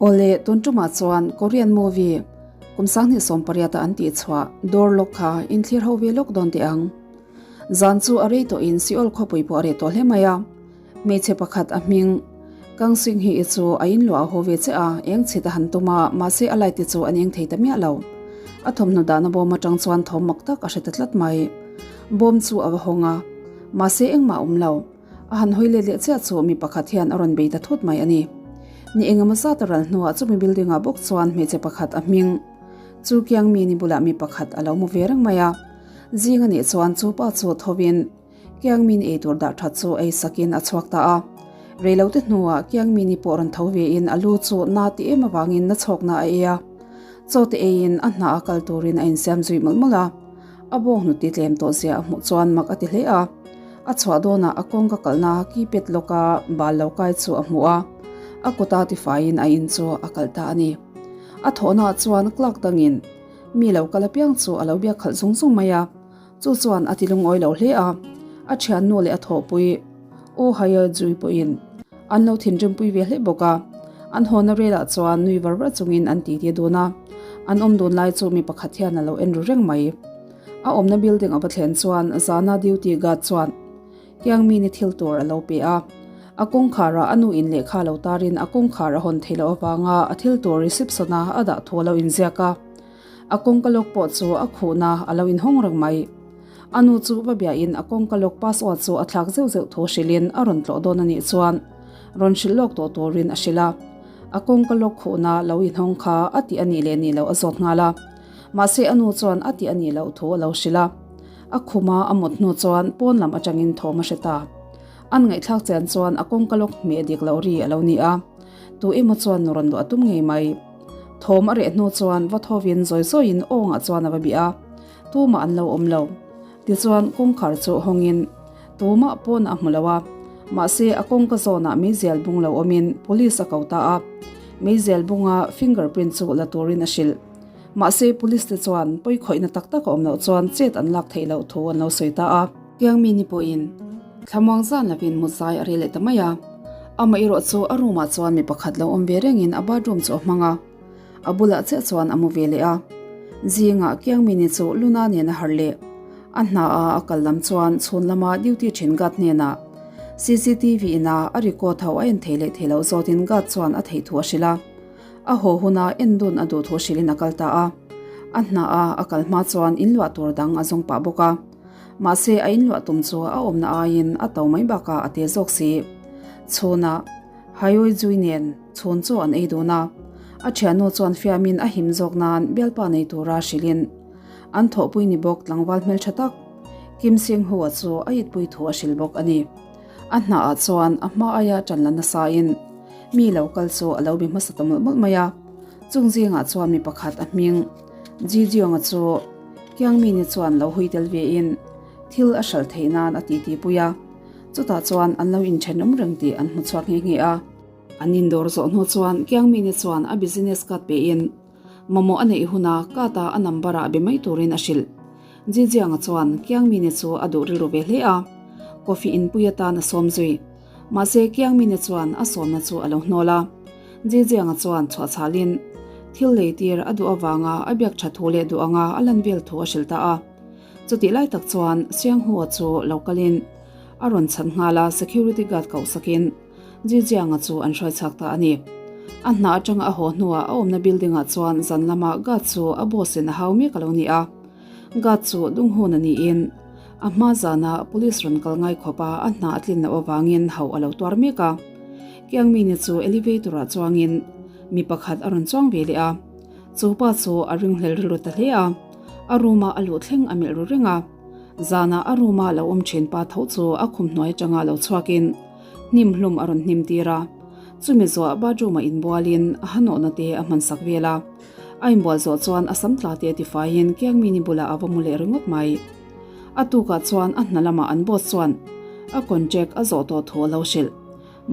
Awle, tun tumah chuan Korean movie kum 2018 a an tih chhuah Door Lock kha inthlir ho ve lawk dawn teh ang. Zan chu a rei tawhin Seoul khawpui pawh a reh tawh hle mai a. Hmeichhe pakhat a hming Kang Sing Hee i chu a inluah a haw ve che a, eng chhit a han tum a, mahse a light te chu an eng thei ta miah lo. A thawmhnaw dahna bawm atang chuan thawm mak tak a hre ta tlat mai. Bawm chu a va hawng a, mahse engmah a awm lo. A han hawi let leh chiah chu mi pakhat hian a rawn bei ta thut mai a ni. Ni engemaw zat a ral hnuah chumi building ah bawk chuan hmeichhe pakhat a hming chu kiang mi ni bulah mi pakhat a lo mu ve reng mai a. Zing a nih chuan chu pa chu thovin kiang mi ni eitur dah that chu ei sakin a chhuak ta a. Reilote hnuah kiang mi ni pawh rawn tho vein a lu chu na ti em avangin na chhawkna a ei a. Chaw te eiin a hna a kal turin a insiam zui mawlh mawlh a. A bawng hnuti tlem tawh zia a hmuh chuan mak a ti hle a. A chhuah dawnah a kawngka kalna keypad lawka bal lo kai chu a hmu a, a kuta tifaiin a in chu a kalh ta a ni. A thawhnaah chuan clerk dangin mi lo kal apiang chu a lo biak khalh zung zung mai a, chu chuan a ti lungawi lo hle a. A thiannu leh a thawhpui Oh Hae Jui pawhin an lo thinrimpui ve hle bawk a. An hawna relah chuan nui var var chungin an titi dun a, an awm dun lai chu mi pakhat hian a lo en ru reng mai. A awmna building a va thlen chuan zana duty guard chuan Kiang mi ni thil tur a lo pe a. A kawngkhar ah a nu in lehkha lo tarin a kawngkhar a hawn theih loh avanga a thil tur reception a a dah thu a lo inziak a. A kawngka lawk pawh chu a khuhna a lo inhawng reng mai. A nu chu va biahin a kawngka lawk password chu a thlak zeuh zeuh thu hrilhin a rawn tlawh dawn a nih chuan rawn hrilh lawk tawh turin a hrilh a. A kawngka lawk khuhna lo inhawng kha a tih a nih leh nih loh a zawt nghal a. Mahse a nu chuan a tih a nih loh thu a lo hrilh a. A khuma a mut hnu chuan pawn lam atangin thawm a hre ta. An ngaihthlak chian chuan a kawngka lawk hmeh dik loh ri a lo ni a. Tu emaw chuan nu rawn luah a tum ngei mai. Thawm a reh hnu chuan va thovin zawi zawiin awngah chuan a va bih a. Tumah an lo awm lo. Tichuan kawngkhar chu hawngin tumah pawn a hmu lo a. Mahse a kawngka zawnah meizial bung lo awmin police a ko ta a. Meizial bunga fingerprint chu la turin a hrilh. Mahse, police te chuan pawikhawihna tak tak a awm loh chuan chet an lak theih loh thu an lo sawi ta a. Tiangmi ni pawhin thlamuang zan lovin mutzai a rel leh ta mai a. Amaherawh chu a room ah chuan mi pakhat lo awm ve rengin a bathroom chu a hmang a, a bulah chiah chuan a mu ve leh a. Zingah Kiangmi ni chu Luna nen a harh leh. A hna a a kal lam chuan chhun lama duty thin guard hnenah CCTV ina a record ho a en thei leh thei loh zawtin guard chuan a theih thu a hrilh a. A haw huna en dun a duh thu hrilhin a kal ta a. A hna a a kal hma chuan inluah tur dang a zawng pah bawk a. Mahse a inluah tum chu a awmna aiin a to mai bakah a te zawk si. Chhunah Haiyoi Zui nen chhun chu an ei dun a. A thiannu chuan fiamin a him zawk nan bialpa nei tura hrilhin an thawhpui ni bawk tlangval hmeltha tak Kim Sing Hua chu a itpui thu a hrilh bawk a ni. A hnaah chuan a hma aia ṭan la nasain mi lo kal chu a lo bi hmasa ta mawlh mawlh mai a. Chung zingah chuan mi pakhat a hming Ji Jiong-a chu Kiang Mini chuan lo hui tel vein thil a hralh theih nan a titi pui a. Chutah chuan an lo inthenawm reng tih an hmu chhuak nghe nghe a. An indawr zawh hnu chuan Kiang Mini chuan a business card pein mamawh a neih huna card-a a number-ah be mai turin a hrilh. Jijianga chuan Kiang Mini chu a duh rilru ve hle a, coffee inpui atan a sawm zui. Mahse Kiang Mini chuan a sawmna chu a lo hnawl a. Jijianga chuan chhuahchhalin thil lei tir a duh avanga a biak tha thu leh duh anga a lan vel thu a hrilh ta a. Chutih lai tak chuan Siang Hua chu lo kalin a rawn chhan nghal a, security guard koh sakin Jijianga chu an hruai chhak ta a ni. A hna atanga a haw hnuah a awmna building ah chuan zan lama guard chu a boss in a hau mek a lo ni a. Guard chu dung hun a niin a hma zana police rawn kal ngai khawp a a hna a tlin loh avangin hauh a lo tuar mek a. Kiangmini chu elevator ah chuangin mi pakhat a rawn chuang ve leh a. Chu pa chu a ringhlel rilru ta hle a, a room a a luh thleng a melh ru reng a. Zana a room a lo awm thin pa tho chu a khum hnuai atanga lo chhuakin hnim hlum a rawn hnim tir a. Chumi zuah bathroom ah inbualin a hanawhna te a hman sak vel a. A inbual zawh chuan a sam tla te a tifaiin Kiangmini bulah a va mu leh ringawt mai. A tukah chuan a hna lamah an boss chuan a contract a zawh tawh thu a lo hrilh.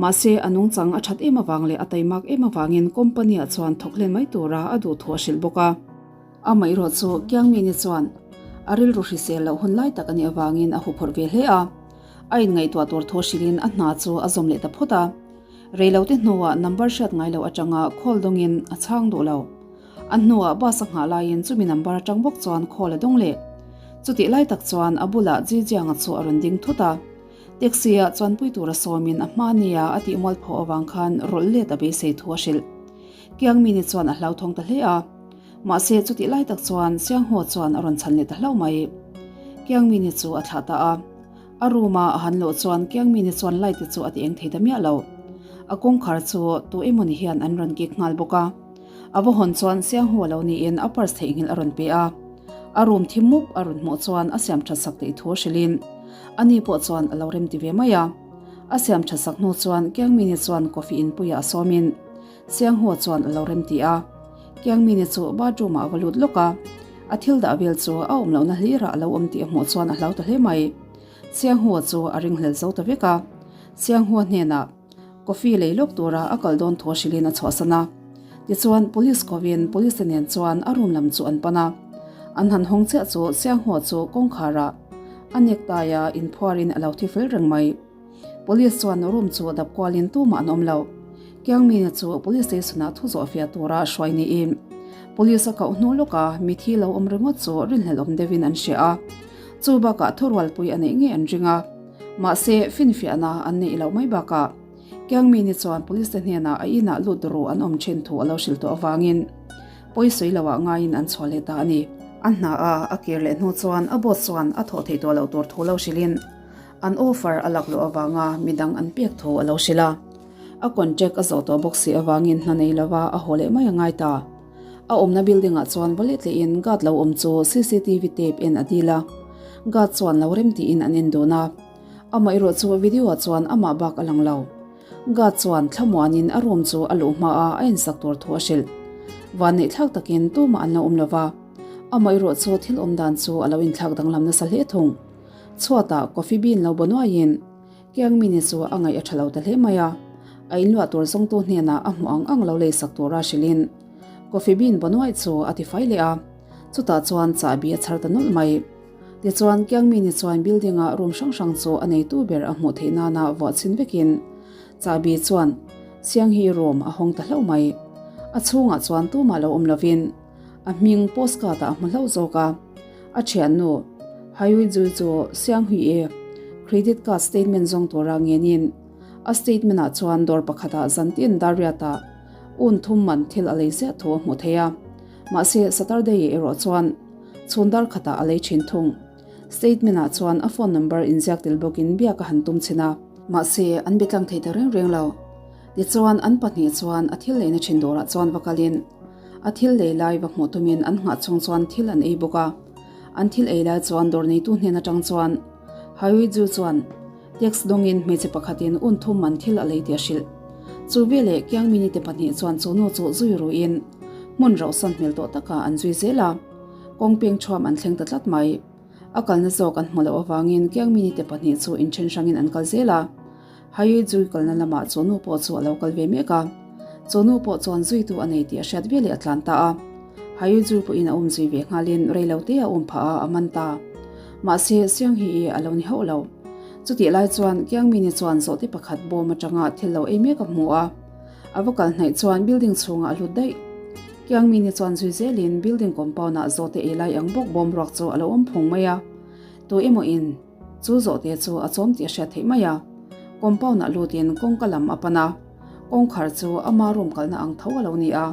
Mahse a nungchang a that em avang leh a taimak em avangin company ah chuan thawk hlen mai tura a duh thu a hrilh bawk a. Amaherawh chu Kiangmini chuan a rilru hrisel loh hun lai tak a nih avangin a huphawrh ve hle a. A inngaihtuah tur thu hrilhin a hna chu a zawm leh ta phawt a. Reilote hnuah number hriat ngai lo atanga call dawngin a chhang duh lo. A hnuah bus a nghah laiin chumi number atang bawk chuan call a dawng leh. Chutih lai tak chuan a bulah Jijianga chu a rawn ding thut a. Taxi ah chuanpui tura sawmin a hma nia a tih mualpho avang khan rawlh let a beisei thu a hrilh. Kiangmini chuan a hlauthawng ta hle a. Mahse chutih lai tak chuan Sianghaw chuan a rawn chhan leh ta hlauh mai. Kiangmini chu a thlah ta a. A room a a han loh chuan Kiangmini chuan light te chu a ti eng thei ta miah lo. A kawngkhar chu tu emawni hian an rawn kik nghal bawk a. A va hawn chuan Sianghaw lo niin a purse theihnghilh a rawn pe a. A room thi mup a rawn hmuh chuan a siam that sak tih thu a hrilhin ani pawh chuan a lo rem ti ve mai a. A siam that sak hnu chuan Kiangmini chuan coffee inpuiah a sawmin Sianghaw chuan a lo rem ti a. Kiangmini chu bathroom ah a va lut lawk a, a thil dah vel chu a awm lohna hlirah a lo awm tih a hmuh chuan a hlau ta hle mai. Sianghaw chu a ringhlel zo ta vek a. Sianghaw hnenah coffee lei lawk tura a kal dawn thu a hrilhin a chhuahsan a. Tichuan police kovin police te nen chuan a room lam chu an pan a. An han hawng chiah chu Sianghaw chu kawngkharah a necktie a inphuarin a lo thi fel reng mai. Police chuan room chu dap kualin tumah an awm lo. Kiangmina chu police station ah thu zawhfiah tura hruai niin police a koh hnu lawka mithi lo awm ringawt chu rinhlelh awm deuhin an hria a. Chu bakah thurualpui a neih ngei an ring a. Mahse, finfiahna an neih loh mai bakah Kiangmini chuan police te hnenah a inah lut ru an awm thin thu a lo hrilh tawh avangin pawi sawi loah ngaiin an chhuah leh ta a ni. A hna a a kir leh hnu chuan a boss chuan a thawh theih tawh loh tur thu lo hrilhin An offer a lak loh avanga midang an pek tho a lo hrilh a. A contract a zawh tawh bawk si avangin hna nei lova a haw leh mai a ngai ta. A awmna building ah chuan va let lehin guard lo awm chu cctv tape en a dil a. Guard chuan lo rem tiin an en dun a. Amah erawh chu video ah chuan amah bak a lang lo. Guard chuan thlamuanin a room chu a luh hma a a insak tur thu a hrilh. Vanneih thlak takin tumah an lo awm lova. Amah erawh chu thil awm dan chu a lo inthlak danglam nasa hle thung. Chhuatah coffee bean lo baw nuaiin Kiangmini chu a ngaih a tha lo ta hle mai a, a inluah tur zawngtu hnenah a hmuh ang ang lo leisak tura hrilhin coffee bean baw nuai chu a ti fai leh a, chutah chuan chahbi a chhar ta nawlh mai. Tichuan Kiangmini chuan building-a room hrang hrang chu a neitu ber a hmuh theih nana vuah chhin vekin chahbi chuan Sianghi room a hawng ta hlauh mai. A chhungah chuan tumah lo awm lovin A hming postcard ah a hmu hlauh zawk a, a thiannu Haiyui Zui chu Sianghui-i credit card statement zawng tura ngenin a statement ah chuan dawr pakhatah zantin Dariat-ah un thum man thil a lei ziah thu a hmuh thei a, mahse Saturday erawh chuan chhun dar khatah a lei thin thung. Statement ah chuan a phone number inziak tel bawkin biak a han tum chhin a. Mahse an be tlang thei ta reng reng lo. Tichuan an pahnih chuan a thil leina thin dawrah chuan va kalin a thil lei lai va hmuh tumin an nghah chhung chuan thil an ei bawk a. An thil ei lai chuan dawr neitu hnen atang chuan Hawi Ju chuan tax dawngin hmeichhe pakhatin un thum man thil a lei tih a hrilh. Chu veleh Kiangmini te pahnih chuan chu nu chu zui ruin hmun rauhsan hmel tawh takah an zui zel a. Kawng peng thuam an thleng ta tlat mai. A kalna zawk an hmu loh avangin Kiangmini te pahnih chu inthen hrangin an kal zel a. Haiyui zui kalna lamah chawhnu pawh chu a lo kal ve mek a, chawhnu pawh chuan zuitu a nei tih a hriat veleh a tlan ta a. Haiyui zui pawhin a um zui ve nghalin rei lo te a um phah a, a man ta. Mahse, Sianghi-i a lo ni hauh lo. Chutih lai chuan Kiangmini chuan zawhte pakhat bawm atanga thil lo ei mek a hmu a, a va kal hnaih chuan building chhungah a hlut daih. Kiangmini chuan zui zelin building compound-ah zawhte ei lai ang bawk bawm ruak chu a lo awm phung mai a, tu emaw in, Chu zawhte chu a chawm tih a hriat theih mai a, compound ah lutin kawngka lam a pan a, kawngkhar chu ama room kalna ang tho a lo ni a,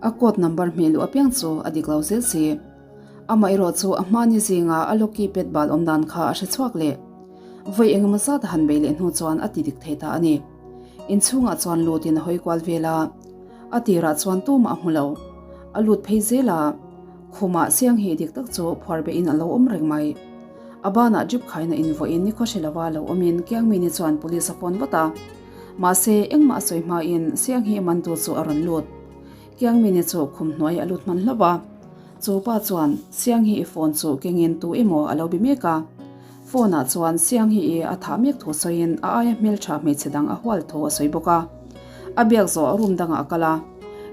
a code number hmeh luh apiang chu a dik lo zel si. Amaherawh chu a hmani zinga a lock keypad bal awm dan kha a hre chhuak leh. Vawi engemaw zat a han bei leh hnu chuan a ti dik thei ta a ni. Inchhungah chuan lutin a hawi kual vel a, a tirah chuan tumah a hmu lo. A lut phei zel a, khumah siang hi dik tak chu phuar behin a lo awm reng mai. A banah drip khaina invuahin ni khawhre lova lo awmin Kiangmini chuan police a phone vat a. Mahse, engmah a sawi hmain Sianghi a mantu chu a rawn lut. Kiangmini chu khum hnuai a lut hman hlauh a. Chu pa chuan Sianghi i phone chu kengin tu emaw a lo bi mek a. Phone ah chuan Sianghi i a thah mek thu sawiin a aia hmeltha hmeichhe dang a hual thu a sawi bawk a. A biak zawh room dangah a kal a.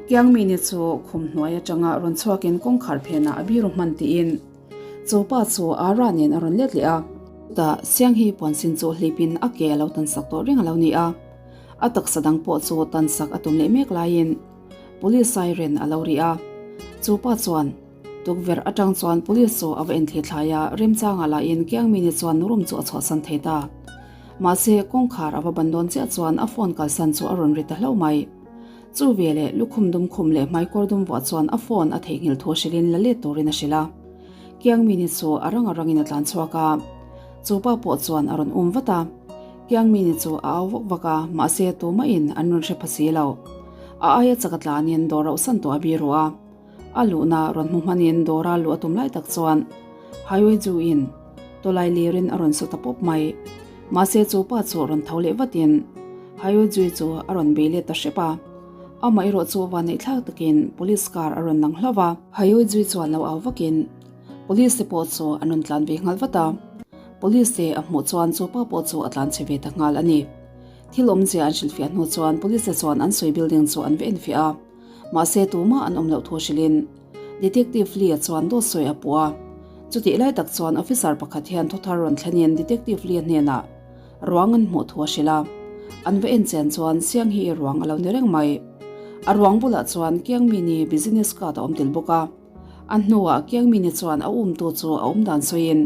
Kiangmini chu khum hnuai atanga rawn chhuakin kawngkhar phenah a biru hman tiin, Chu pa chu Ara nen a rawn let leh a. Chutah Sianghi puansin chu hlipin a ke a lo tan sak tawh reng a lo ni a. A taksa dang pawh chu tan sak a tum leh mek laiin Police siren a lo ri a. Chu pa chuan tukverh atang chuan Police chu a va enthli thlai a, remchangah lahin Kiangmini chuan room chu a chhuahsan thei ta. Mahse, kawngkhar a va ban dawn chiah chuan a phone kalsan chu a rawn ri ta hlauh mai. Chu veleh lukhum dum khum leh hmaikawr dum vuah chuan a phone a theihnghilh thu hrilhin la let turin a hrilh a. Kiangmini chu a rang a rangin a tlan chhuak a. Chu pa pawh chuan a rawn um vat a. Kiangmini chu a au vak vak a, mahse tumahin an rawn hre pha si lo. A aia chak a tlanin dawr rauh san tawh a biru a. A luhna rawn hmu hmanin dawra luh a tum lai tak chuan Highway chu in tawlai lirin a rawn su ta pawp mai. Mahse chu pa chu rawn tho leh vatin Highway Zui chu a rawn bei let ta hrep a. Amah erawh chu vanneih thlak takin Police car a rawn lang hlauh a. Highway Zui chuan lo au vakin Police te pawh chu an rawn tlan ve nghal vat a. Police te a hmuh chuan chu pa pawh chu a tlan chhe ve ta nghal a ni. Thil awmzia an hrilhfiah hnu chuan Police te chuan an sawi building chu an va enfiah a. Mahse tumah an awm loh thu hrilhin Detective Lee-a chuan dawt sawi a puh a. Chutih lai tak chuan officer pakhat hian thuthar rawn thlenin Detective Lee-a hnenah ruang an hmuh thu a hrilh a. An va en chian chuan Siang hi ruang a lo ni reng mai. A ruang bulah chuan Kiangmini business card a awm tel bawk a. A hnuah Kiangmini chuan a umtu chu a awm dan sawiin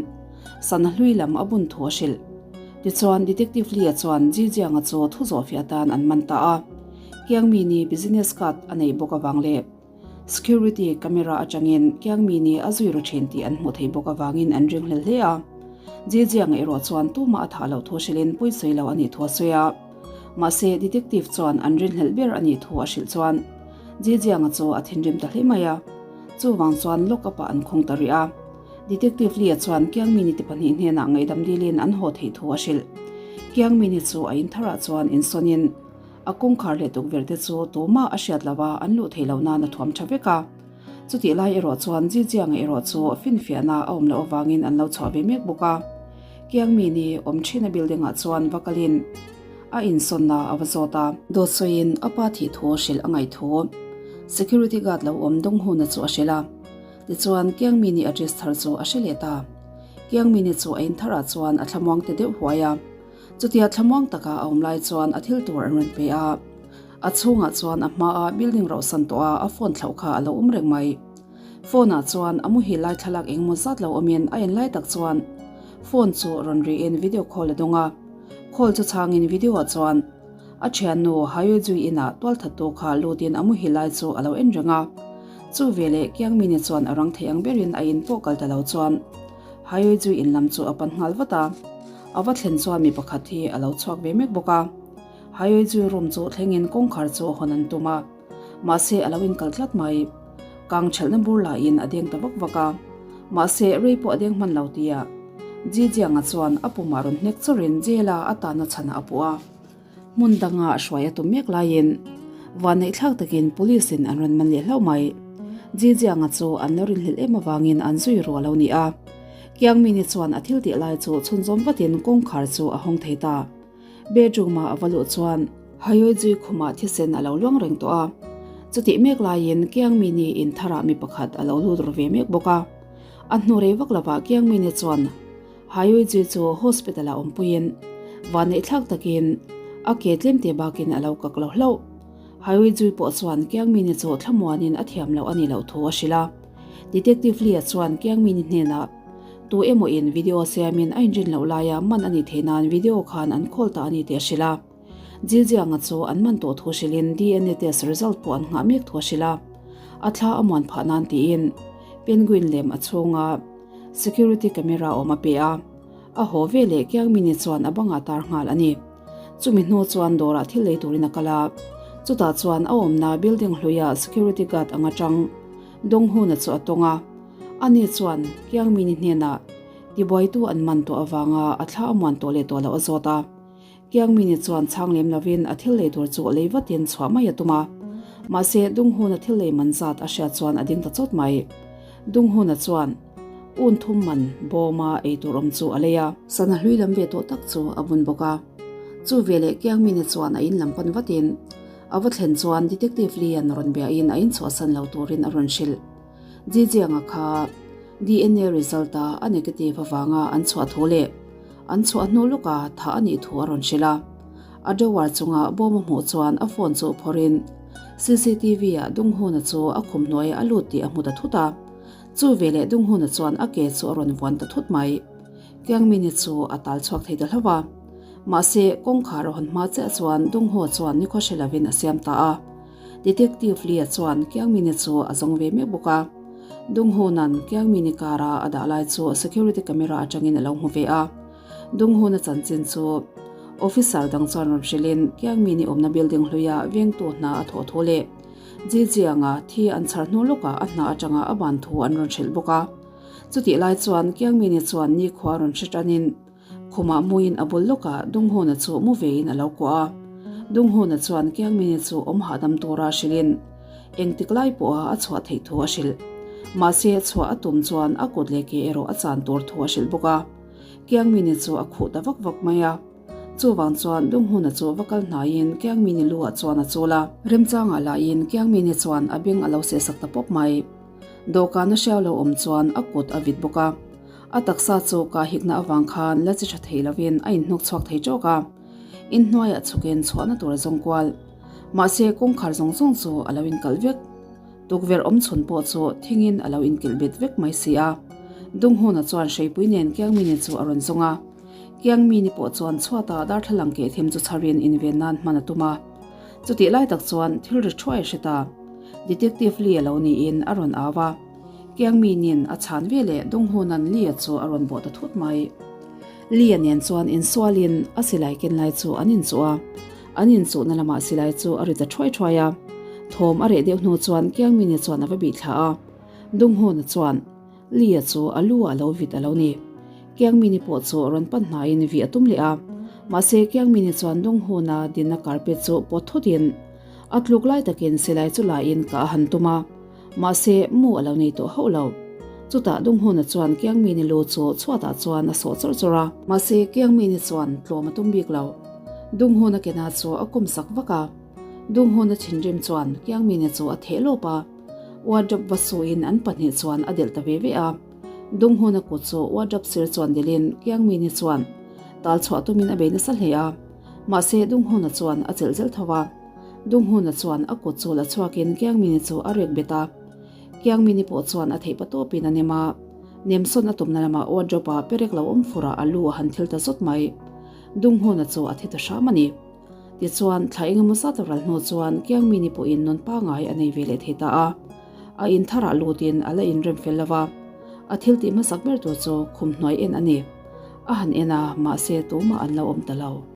sana hlui lam a bun thu a hrilh. Tichuan Detective Lee-a chuan Ji Jiang-a chu thu zawhfiah atan an man ta a. Kiangmini business card a neih bawk avang leh security camera atangin Kiangmini a zui ru thin tih an hmuh theih bawk avangin an ring hlel hle a. Ji Jiang-a erawh chuan tumah a thah loh thu hrilhin pawisawi lo a nih thu a sawi a. Mahse detective chuan an rinhlelh ber a nih thu a hrilh chuan Jijianga chu a thinrim ta hle mai a, chuvang chuan lock up ah an khung ta rih a. Detective Lee-a chuan Kiangmini te pahnih hnenah ngaihdam dilin an haw theih thu a hrilh. Kiangmini chu a in tharah chuan insawnin a kawngkhar leh tukverh te chu tumah a hriat lo a, an luh theih loh nan a thuam tha vek a. Chutih lai erawh chuan Jijianga erawh chu finfiahna a awm loh avangin an lo chhuah ve mek bawk a. Kiangmini awm thin a building ah chuan va kalin a insawnna a va zawt a. Dawt sawiin a pa thih thu hrilh a ngaih thu security guard lo awm dawng huna chu a hrilh a. Tichuan Kiangmini address thar chu a hre leh ta. Kiangmini chu a in tharah chuan a thlamuang te deuh huai a. Chutia thlamuang taka a awm lai chuan a thil tur an rawn pe a. A chhungah chuan a hmaa building rauhsan tawh a a phone thlauh kha a lo awm reng mai. Phone ah chuan a muhil lai thlalak engemaw zat lo awmin a en lai tak chuan phone chu rawn riin video call a dawng a. Call chu chhangin video ah chuan a thiannu Hayoejui inah tualthattu kha lutin a muhil lai chu a lo en reng a. Chu veleh Kiangmini chuan a rang thei ang berin a in pawh kal ta lo chuan Hayoejui in lam chu a pan nghal vat a. A va thlen chuan mi pakhat hi a lo chhuak ve mek bawk a. Hayoejui room chu thlengin kawngkhar chu hawn an tum a. Mahse a lo inkal tlat mai. Kang thelhna bur lahin a deng ta vak vak a. Mahse rei pawh a deng hman lo tia Jijianga chuan a pumah rawn hnek chawrin jail-a a tanna chhanah a puh a. Hmun danga hruai a tum mek laiin vanneihthlak takin police-in an rawn man leh hlauh mai. Jijianga chu an lo rinhlelh em avangin an zui ru a lo ni a. Kiangmini chuan a thil tih lai chu chhunzawm vatin kawngkhar chu a hawng thei ta. Bedroom-ah a va luh chuan Hayoijui khumah thisen a lo luang reng tawh a. Chutih mek laiin Kiangmini in tharah mi pakhat a lo lut ru ve mek bawk a. A hnu rei vak lovah Kiangmini chuan Hayoijui chu hospital-ah awmpuiin vanneihthlak takin a ke tlemte bakin a lo kak lo hlauh. Hayoijui pawh chuan Kiangmini chu thlamuanin a thiam loh a nih loh thu a hrilh a. Detective Lee-a chuan Kiangmini hnenah Tu emaw in video siamin a inrin loh laia man a nih theih nan video khan an call ta a ni tih a hrilh a. Jiljianga chu an man tawh thu hrilhin DNA test result pawh an nghah mek thu a hrilh a. A thla a muan phah nan tiin penguin lem a chhunga security camera awm a pe a. A haw ve leh Kiangmini chuan a bangah tar nghal a ni. Chumi hnu chuan dawrah thil lei turin a kal a. Chutah chuan a awmna building hluia security guard anga tang Donghuna chu a tawng a. Ani chuan Kiangmini hnenah tibuaitu an man tawh avanga a thla a muan tawh leh tawh loh a zawt a. Kiangmini chuan chhang lem lovin a thil lei tur chu lei vatin chhuah mai a tum a. Mahse, Dunghuna thil lei man zat a hriat chuan a ding ta chawt mai. Dunghuna chuan un thum man bawma ei tur awm chu a lei a. Sana hlui lam ve tawh tak chu a bun bawk a. Chu veleh Kiangmini chuan a in lam pan vatin a va thlen chuan Detective Lee-a'n rawn biahin a inchhuahsan lo turin a rawn hrilh. Jijianga kha DNA result a a negative avanga an chhuah thu leh an chhuah hnu lawka thah a nih thu a rawn hrilh a. A drawer chunga bawm a hmuh chuan a phone chu phawrhin CCTV ah Dunghuna chu a khum hnuaiah a lut tih a hmu ta thut a. Chu veleh Dunghuna chuan a ke chu a rawn vuan ta thut mai. Kiangmini chu a tal chhuak thei ta hlauh a. Mahse, kawngkhar a hawn hma chiah chuan Dunghaw chuan nikhaw hre lovin a siam ta a. Detective Lee-a chuan Kiangmini chu a zawng ve mek bawk a. Dunghuna'n Kiangmini car-a a dah lai chu security camera atangin a lo hmu ve a. Dunghuna chanchin chu officer dang chuan rawn hrilhin Kiangmini awmna building hluia vengtu hna a thawh thu leh Jijianga thi an chhar hnu lawkah a hna atanga a ban thu an rawn hrilh bawk a. Chutih lai chuan Kiangmini chuan nikhua rawn hre tanin khumah muin a bul lawkah Dunghuna chu mu vein a lo kuah a. Dunghuna chuan Kiangmini chu awm hahdam tura hrilhin engtik lai pawha a chhuah theih thu a hrilh. Mahse chhuah a tum chuan a kut leh ke erawh a chan tur thu a hrilh bawk a. Kiangmini chu a khuh ta vak vak mai a. Chuvang chuan Dunghuna chu va kal hnaiin Kiangmini lu ah chuan a chul a. Remchangah lahin Kiangmini chuan a beng a lo sehsak ta pawp mai. Dawhkan a hriau lo awm chuan a kut a vit bawk a. A taksa chu ka hikna avang khan la chi tha thei lovin a inhnuk chhuak thei tawk a. Inhnuaiah chhukin chhuahna tur a zawng kual. Mahse kawngkhar zawng zawng chu a lo inkalh vek. Tukverh awm chhun pawh chu thingin a lo inkilh bet vek mai si a. Dunghuna chuan hreipui nen Kiangmini chu a rawn zawng a. Kiangmini pawh chuan chhuata darthlalang keh them chu chharin inven nan hman a tum a. Chutih lai tak chuan thil ri thuai a hre ta. Detective Lee a lo niin a rawn au a. Kiangminin a chhan ve leh Dunghuna'n Lee-a chu a rawn bawh ta thut mai. Lee-a nen chuan insualin a silai ken lai chu an inchuh a. An inchuhna lamah silai chu a ri ta thuai thuai a. Thawm a reh deuh hnu chuan Kiangmini chuan a va bih thla a. Dunghuna chuan Lee-a chu a lu ah lo vit a lo ni. Kiangmini pawh chu rawn pan hnaiin vih a tum leh a. Mahse Kiangmini chuan Dunghuna dinna carpet chu pawt thutin a tluk lai takin silai chu lain kah a han tum a. Mahse mu a lo nei tawh hauh lo. Chutah Dunghuna chuan Kiangmini lu chu chhuatah chuan a sawh chawrh chawrh a. Mahse Kiangmini chuan tlawm a tum bik lo. Dunghuna kena chu a kawm sak vak a. Dunghuna thinrim chuan Kiangmini chu a theh lawp a. Wardrobe va suin an pahnih chuan a delh ta ve ve a. Dunghuna kut chu wardrobe sir chuan delhin Kiangmini chuan tal chhuah tumin a bei nasa hle a. Mahse Dunghuna chuan a chelh zel tho a. Dunghuna chuan a kut chu la chhuakin Kiangmini chu a rek bet a. Kiangmini pawh chuan a theih pa tawpin a nem a. Nemsawn a tumna lamah wardrobe-a perek lo awm furah a lu a han thil ta zawt mai. Dunghuna chu a thi ta hram a ni. Tichuan, thla engemaw zat a ral hnu chuan Kiangmini pawhin nun pangai a nei ve leh thei ta a. A in tharah lutin a la inrem fel lo va. A thil tih hmasak ber tur chu khum hnuai en a ni. A han en a, mahse tumah an lo awm ta lo.